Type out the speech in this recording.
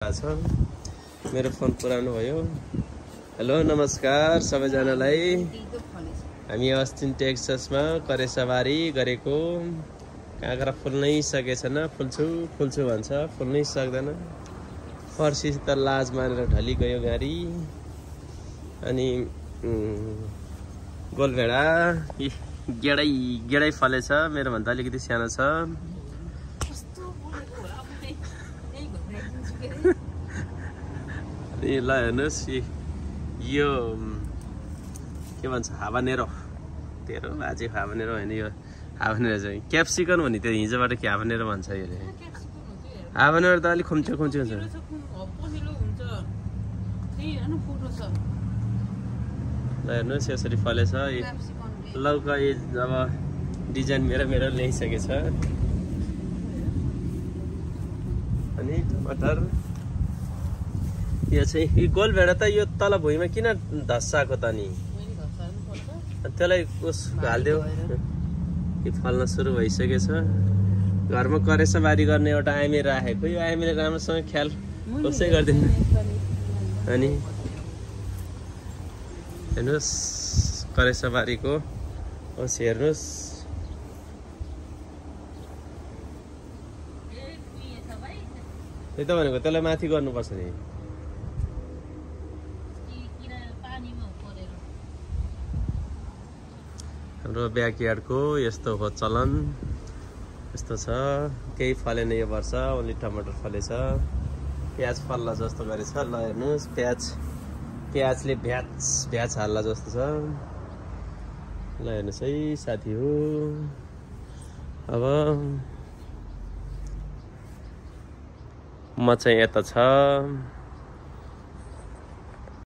मेरो फोन पुरानो भयो। हेलो नमस्कार सबैजनालाई। हामी अस्टिन टेक्सासमा करेसवारी गरेको। काँक्रा फुल्नै सकेछन्, फुल्छु भन्छ, फुल्नै सक्दैन। फर्सी त लाज मानेर ढली गयो गाडी। अनि गोलभेडा गेडै फलेछ, मेरो भन्दा अलिकति सानो छ। ल हेर्नुहोस्, यो के भन्छ हाबानेरो। तेरो बाजे हाबानेरो होइन, यो हाबानेरो चाहिँ क्याप्सिकन भन्ने। त्यो हिजोबाट के हाबानेरो भन्छ यो। हाबानेरो त अलिक खुम्चे हुन्छ। ल हेर्नुहोस्, यसरी फलेछ। लौका अब डिजाइन मेरो ल्याइसकेछ। अनि टमाटर, यो चाहिँ गोलभेडा त यो तल भुइँमा किन धस्साएको त नि? त्यसलाई हालिदेऊ कि फल्न सुरु भइसकेछ। घरमा करेसवारी गर्ने एउटा आइमी राखेको, यो आइमीले राम्रोसँग ख्याल कसै गर्दैन। अनि हेर्नुहोस् करेसवारीको होस्, हेर्नुहोस् त्यही त भनेको, त्यसलाई माथि गर्नुपर्छ नि। हाम्रो ब्याकयार्डको यस्तो हो चलन, यस्तो छ। केही फलेन यो वर्ष, ओन्ली टमाटर फलेछ। प्याज फल्ला जस्तो गरेछ। ल हेर्नुहोस्, प्याजले भ्याच हाल्ला जस्तो छ। ल हेर्नुहोस् है साथी हो। अब म चाहिँ यता छ।